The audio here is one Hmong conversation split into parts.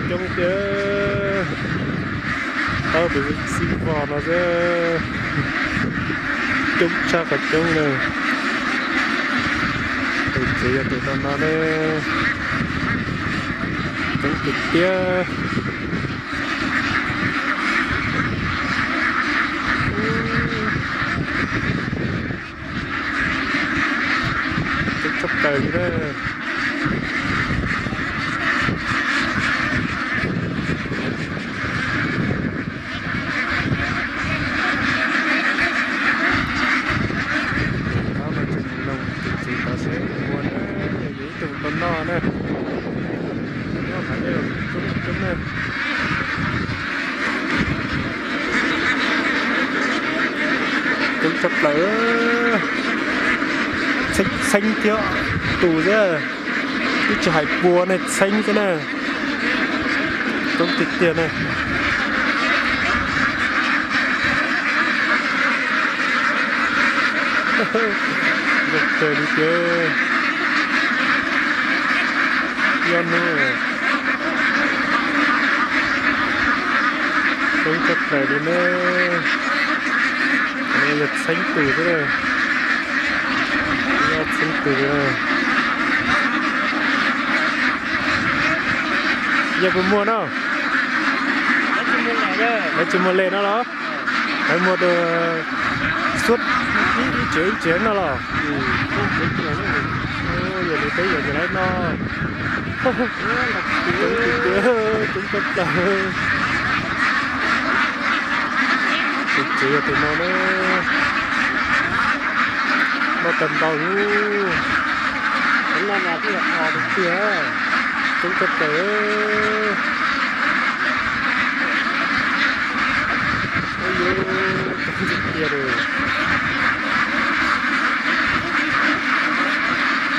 Coob tiag, tau tus xib vos no xwb, coob tshaj qhov coob na. Tus tsev yog tus no no na, coob tiag tiag. Coob tshaj plaws li na. Tus no tseem noog tus txiv tod seb puas muaj na, yog yus ib tug tau noj na. Noj qhov dej los coob coob na. Coob tshaj plaws, txheeb txheeb thiab tus xwb, twb tsis hais pua ne, txheeb xwb na. Coob tiag tiag na. Zoo kawg li tiag. Yog hnub coob tshaj plaws li ne. Yog txheeb tus xwb, yog txheeb tus li. Yog puas muaj no? Lawv tsis muaj le no los? Lawv muaj tus xuab ib tsev ib tsev no los? Yog li peb yog ces lawv no. Coob tiag tiag, coob tshaj plaws. Tus tsev yog tus no na. Noj tag ntau lawm. Coob tshaj plaws. Coob tiag tiag li.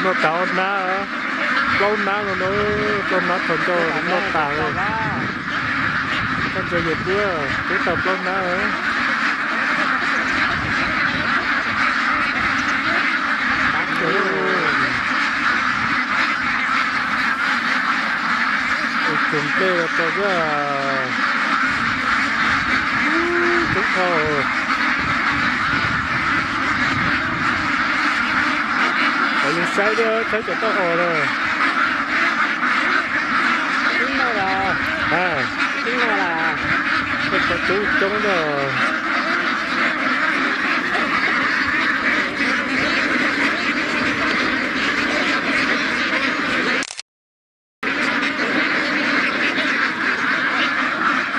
Noj tas ob hnab, plaub hnab no na, plaub hnab thaum ncauj noj tas. Koj ntsia yus twb, twb tau plaub hnab. Tus tus nplej los tau xwb. Coob dhau. Cov yeej saib thiab, saib cov taub hau na. Coob coob coob coob na.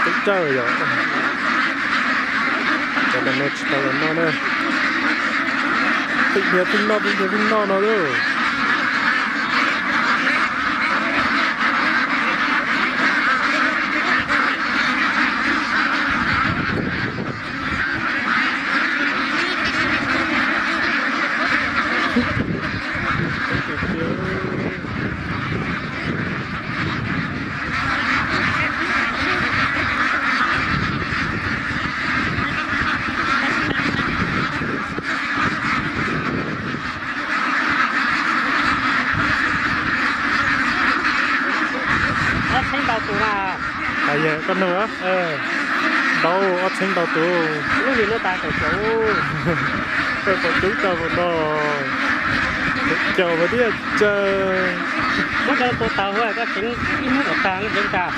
Coob tshaj yom. Cov no tsis tau los noj na. Pheej nrhiav pheej noj, pheej nrhiav pheej noj no lauj. Ob txheeb ntau tus na. Koj nug, ntau, ob txheeb ntau tus. Lub hlis no tas kaum caum. Koj pom coob tag mus no, kaum caum mas twb yog tsawg. Muab cov tua tag, koj tseev ib hnub kom tag, koj tseev tag.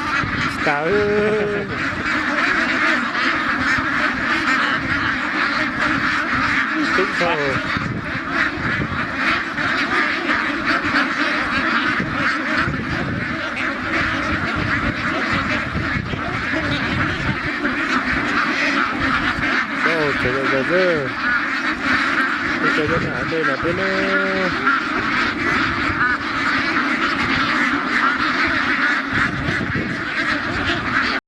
Tsis tas. Coob tag. Tsev zom zaws xwb. Peb cov nyob hauv dej no peb ne.